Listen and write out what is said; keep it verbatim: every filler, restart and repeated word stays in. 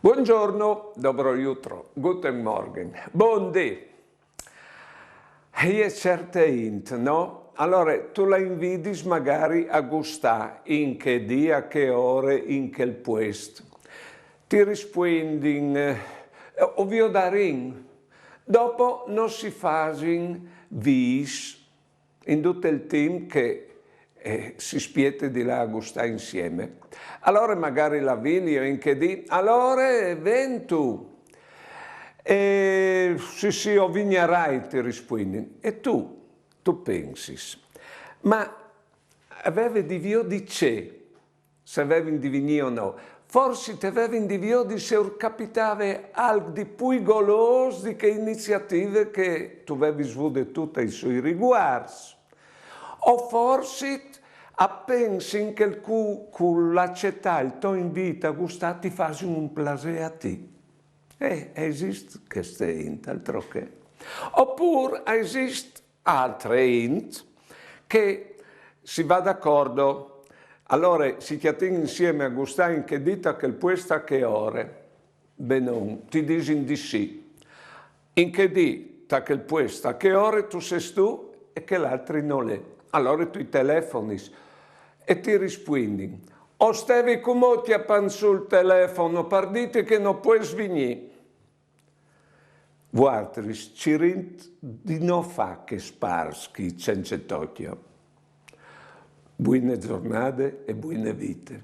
Buongiorno, dobro jutro, guten Morgen, bundì. E je certe int, no? Alore, tu la invidis magari a gustâ, in che dì, a che ore, in chel puest. Ti rispuindin, eh, o viodarìn. Dopo no si fasin vîs in dut il timp che, eh, si spiete di lâ a gustâ insieme. Alore magari la vin jo in che dì, alore vegn tu. E sì, sì, o vignarai, ti rispuindin. E tu, tu pensis: ma o vevi di viodi ce, se o vevi di vignî o no? Forsit o vevi di viodi se ur capitave alc di plui golôs di chê iniziative che tu vevis vude tu tai siei riguarts. O forsit a pensin che cul, cul acetâ il to invît a gustâ ti fasin un plasê a ti. Eh, a esist cheste int, altro che. Opûr a esist altre int che si va d'acordo. Alore si cjatìn insieme a gustâ in che dì, ta chel puest, a che ore. Benon, ti disin di sì. In che dì, ta chel puest, a che ore tu sês tu e chel altri nol è. Alore tu i telefonis e ti rispuindin: o stevi cumò cjapant sù il telefono par dîti che no pues vignî. Vualtris cirint di no fâ chescj pars chi cence tocjo. Buine zornade e buine vite.